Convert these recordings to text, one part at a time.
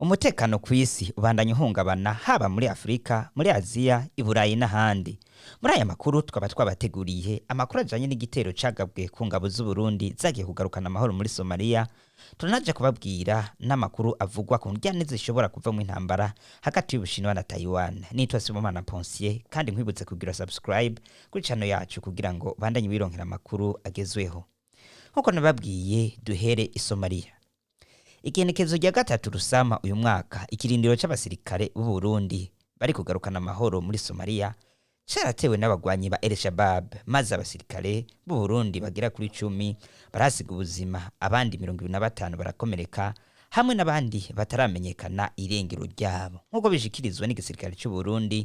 Umutekano ku isi ubandanya uhungabana haba muri Afurika, muri Aziya, i Burayi n'ahandi. Muri aya makuru tukaba twabateguriye amakuru ajanye n'igitero cagabwe ku ngabo z'Uburundi zagiye kugarukana amahoro muri Somalia. Turanaja kubabwira n'amakuru avugwa ku ndyane zishobora kuvamwo intambara hagati y'Ubushinwa na Taiwan. Nitwa Sibomana Ponsier kandi nkwibutse kugira subscribe kuri channel yacu kugira ngo bandanye wironkera amakuru agezweho. Nkuko nababwiye, duhere i Somalia. Igenekezo rya 3 Rusama uyu mwaka, ikirindiro c'abasirikare b'u Burundi bari kugarukana amahoro muri Somalia caratewe n'abagwanyi ba El Shabab, maze abasirikare b'u Burundi bagera kuri 10 barahasiga ubuzima, abandi 25 barakomereka, hamwe n'abandi bataramenyekana irengero ryabo. Nk'uko bishikirizwa n'igisirikare c'u Burundi,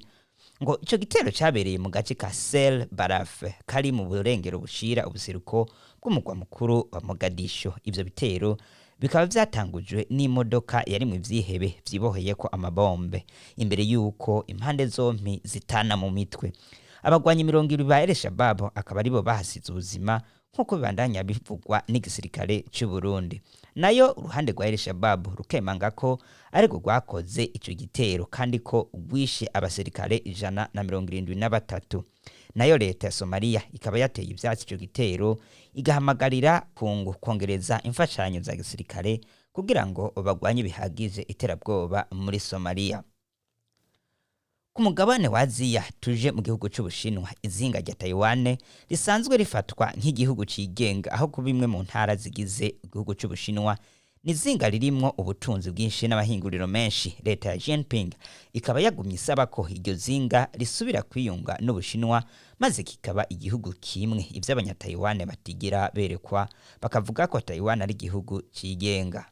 ngo ico gitero cabereye mu gace ka Sel Baraf kari mu burengero bushira ubuseruko bw'umugwa mukuru wa Mogadisho. Ivyo bitero bikaba vyatangujwe n'imodoka yari mu ivyihebe vyiboheyeko amabombe imbere yuko impande zompi zitana mu mitwe. Abagwanyi 70 ba El Shabab akaba aribo bahasize ubuzima, nk'uko bibandanya bivugwa n'igisirikare c'u Burundi. Nayo uruhande rwa El Shabab rukemanga ko ariko rwakoze ico gitero kandi ko rwishe abasirikare 173. Nayo leta ya Somalia ikaba yateye ivyatsi ico gitero, igahamagarira kungu kongereza imfashanyo za gisirikare kugira ngo bagwanye bihagije iterabwoba muri Somalia. Ku mugabane wa Aziya, tuje mu gihugu c'Ubushinwa. Izinga rya Taiwan risanzwe rifatwa nk'igihugu cigenga aho kuba imwe mu ntara zigize igihugu c'Ubushinwa, ni izinga ririmwo ubutunzi bwinshi n'amahinguriro menshi. Leta ya Jinping ikaba yagumye isaba ko iryo zinga risubira kwiyunga n'Ubushinwa maze kikaba igihugu kimwe, ivyo abanya-Taiwan batigera berekwa, bakavuga ko Taiwan ari igihugu cigenga.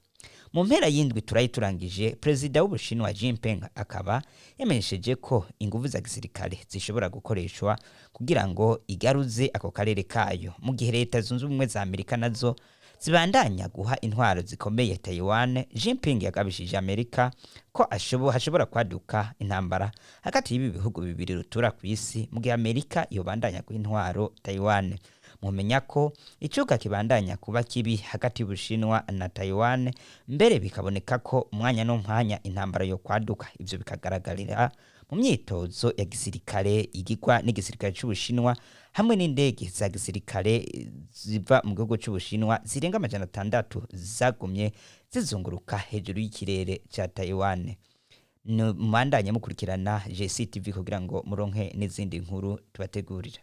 Mu mpera y'indwi turayiturangije, perezida w'Ubushinwa Jinping akaba yamenyesheje ko inguvu za gisirikare zishobora gukoreshwa kugira ngo igaruze ako karere kayo, mu gihe Leta Zunze Ubumwe za Amerika nazo zibandanya guha intwaro zikomeye Taiwan. Jinping yagabishije Amerika ko hashobora kwaduka intambara hagati y'ibi bihugu bibiri rutura ku isi mu gihe Amerika yobandanya guha intwaro Taiwan. Mumenya ko icuka kibandanya kuba kibi hagati y'Ubushinwa na Taiwan, mbere bikaboneka ko umwanya n'umwanya intambara yo kwaduka. Ivyo bikagaragarira mu myitozo ya gisirikare igirwa n'igisirikare c'Ubushinwa hamwe n'indege za gisirikare ziva mu gihugu c'Ubushinwa zirenga 600 zagumye zizunguruka hejuru y'ikirere ca Taiwan. Mubandanye mukurikirana GCTV kugira ngo muronke n'izindi nkuru tubategurira.